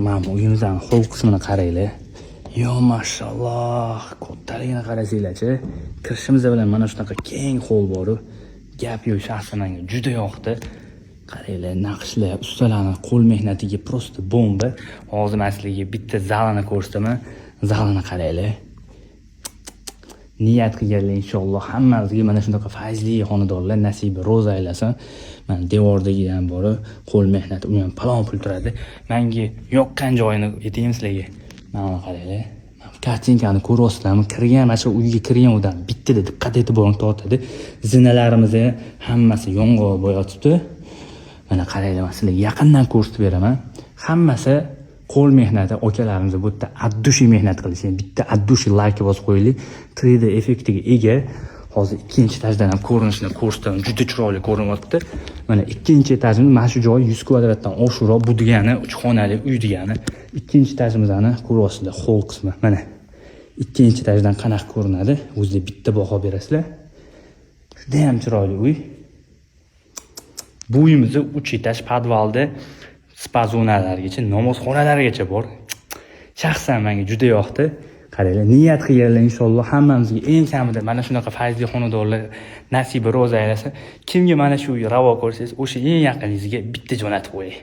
Mana bu uyimizni холл qismini qaranglar. Yo, mashalloh, kattaligini qarasanglarchi. Kirishimiz bilan mana shunaqa keng холл bor. Gap yo'q, shaxsan menga juda yoqdi. Qaranglar, naqshlar, ustalarni qo'l mehnatiga просто bomba. Hozir man sizlarga bitta zalini ko'rsataman. Zalini qaranglar. Niyat qilganlar, inshaalloh, hammamizga mana shunaqa fayzli xonadonlar nasibi ro'za aylasin. Mana devordagi ham bor, qo'l mehnati, u ham palon pul turadi. Menga yoqqan joyini aytaymi sizlarga? Mana buni qaranglar. Mana bu картинка ni ko'ryapsizlarmi? Kirgan, mana shu uyga kirgan odam bittada diqqat e'tiborini tortadi. Zinalarimiz hammasi yong'oq bo'yatibdi. Mana qaranglar, man sizlarga yaqindan ko'rsatib beraman. Hammasi qo'l mehnati, akalarimiz bu yerda от души mehnat qilishgan. Bitta от души layk bosib qo'yaylik. 3D effektiga ega. Hozir ikkinchi etajdan ham ko'rinishini ko'rsataman. Juda chiroyli ko'rinyapti. Mana ikkinchi etajimiz, mana shu joyi 100 kvadratdan oshiqroq. Bu degani 3 xonali uy degani. Ikkinchi etajimizni ko'ryapsizlar, холл qismi. Mana ikkinchi etajdan qanaqa ko'rinadi? O'zinglar bitta baho berasizlar. Juda ham chiroyli uy. Bu uyimizni 3 etaj, podvalda spa zonalargacha, namozxonalargacha bor. Shaxsan menga juda yoqdi. Qaranglar, niyat qilganlar, inshaalloh, hammamizga eng kamida mana shunaqa fayzli xonadonlar nasibi ro'za aylasin. Kimga mana shu uy ravo ko'rsangiz, o'sha eng yaqiningizga bitta jo'natib qo'ying.